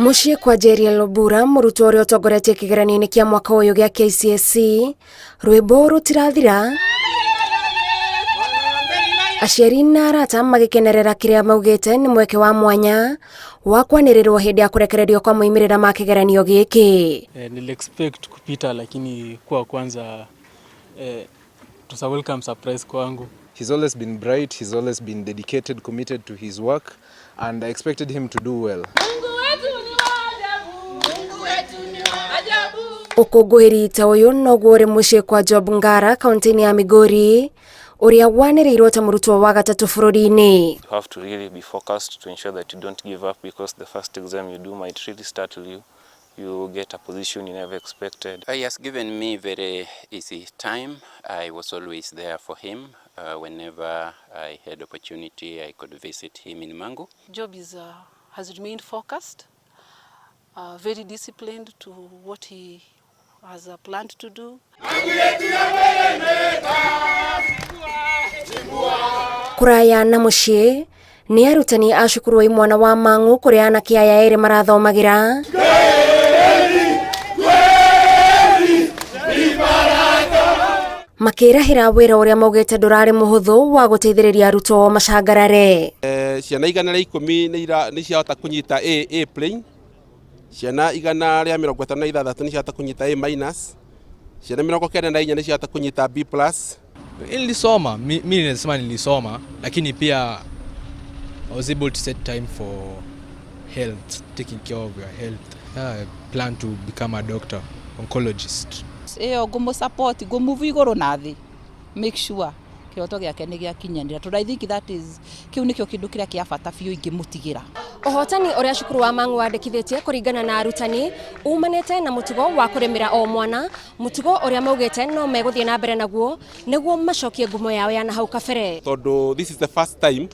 Mũciĩ kwa Jeriel Obura, mũrutwo ũrĩa ũtongoretie kĩgeranio-inĩ kĩa mwaka ũyũ gĩa KCSE, rwĩmbo rũtirathira. Aciari na arata magĩkenerera kĩrĩa maugĩte nĩ mweke wa mwanya wa kwanĩrĩrwo hĩndĩ ya kũrekererio kwa moimĩrĩra ma kĩgeranio gĩkĩ. Nili expect kupita lakini kuwa kwanza it was a welcome surprise kwangu. He's always been bright, he's always been dedicated, committed to his work, and I expected him to do well. Ũkũngũĩri ta ũyũ noguo ũrĩ mũciĩ kwa Job Ngara kaunti-inĩ ya Migori ũrĩa wanĩrĩirwo ta mũrutwo wa gatatũ bũrũri-inĩ. You have to really be focused to ensure that you don't give up, because the first exam you do might really startle you. You get a position you never expected. He has given me very easy time. I was always there for him. Whenever I had opportunity, I could visit him in Mangu. Job has remained focused, very disciplined to what he has planned to do. Kũraya na mũciĩ nĩ arutani a cukuru wa imwana wa Mang'u kũrĩa anake aya erĩ marathomagĩra. Makĩrahĩra wĩra ũrĩa maugĩte ndũrarĩ mũhũthũ wa gũteithĩrĩria arutwo macangarare. Ciana 110 nĩ ciahota kũnyita A plain, ciana 156 nĩ ciahota kũnyita A minus, ciana 94 nĩ ciahota kũnyita B plus. Nilisoma, mi nasema nilisoma, lakini pia I was able to set time for health, taking care of your health. I plan to become a doctor, oncologist. Iyo ngumu support, ngumuvu iguru na thi. Make sure kiroto giake ni giakinyanira. Tondu I think that is kiu nikio kindu kiria kia bata biũ ingĩmũtigĩra. Ũhotani ũrĩa cukuru wa Mang'u wandĩkithĩtie kũringana na arutani umanĩte na mũtugo wa kũrĩmĩra o mwana, mũtugo ũrĩa maugĩte no megũthiĩ na mbere naguo nĩguo macokie ngumo yao ya na hau kabere. Tondu this is the first time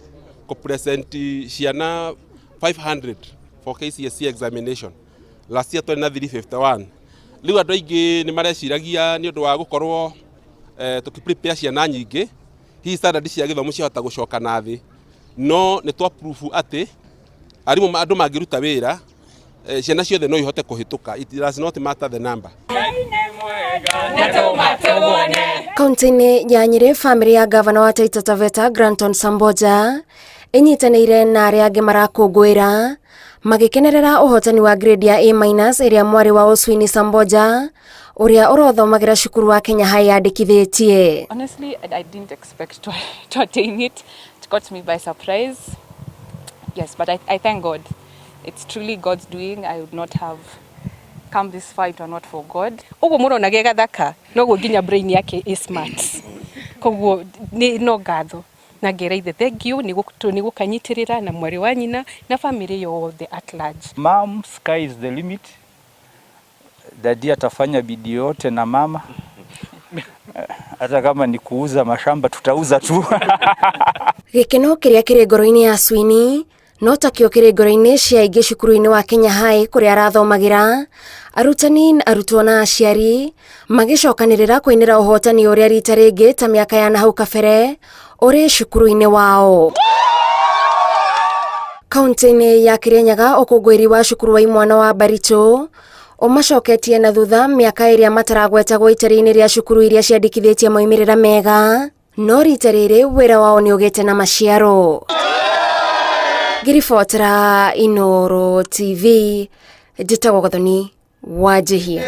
kũ present ciana 500 for KCSE examination. Last year twarĩ na 351. Rĩu andũ aingĩ nĩ mareciragia nĩ ũndũ wa gũkorwo tũkĩ prepare ciana nyingĩ, hihi standard cia gĩthomo ciahota gũcoka na thĩ. No nĩ twa proof atĩ arimũ andũ mangĩruta wĩra, ciana ciothe no ihote kũhĩtũka. It does not matter the number. Kaunti-inĩ ya Nyĩrĩ, bamĩrĩ ya gavana wa Taita Taveta Granton Samboja ĩnyitanĩire na arĩa angĩ marakũngũĩra magĩkenerera ũhotani wa grade ya A minus ĩrĩa mwarĩ wa Oswini Samboja ũrĩa ũrothomagĩra cukuru wa Kenya High yandĩkithĩtie. Honestly, I didn't expect to attain it. It caught me by surprise. Yes, but I thank God. It's truly God's doing. I would not have come this far if it were not for God. Ũguo mũrona ge gathaka, noguo nginya brain yake is smart. Koguo nĩ no ngatho na ngera ithe thank you nĩ gũkanyitĩrĩra na mwarĩ wa nyina na family yothe at large. Mom, sky is the limit. Daddy atafanya bidii yote na mama. Hata kama ni kuuza mashamba tutauza tu. Gĩkeno kĩrĩa kĩrĩ ngoro-inĩ ya Swini no takĩo kĩrĩ ngoro-inĩ cia aingĩ cukuru-inĩ wa Kenya High kũrĩa arathomagĩra. Arutani, arutwo na aciari magĩcokanĩrĩra kũinĩra ũhotani ũrĩa rita rĩngĩ ta mĩaka ya nahau kabere ũrĩ cukuru-inĩ wao. Kaunti-inĩ ya Kirinyaga, ũkũngũĩri wa cukuru wa imwana wa Baritũ ũmacoketie na thutha mĩaka ĩrĩa mataragwetagwo itari-inĩ rĩa cukuru iria ciandĩkithĩtie moimĩrĩra mega, no rita rĩrĩ wĩra wao nĩ ũgĩte na maciaro. Ngĩribotera Inooro TV, njĩtagwo Gathoni Wanjihia.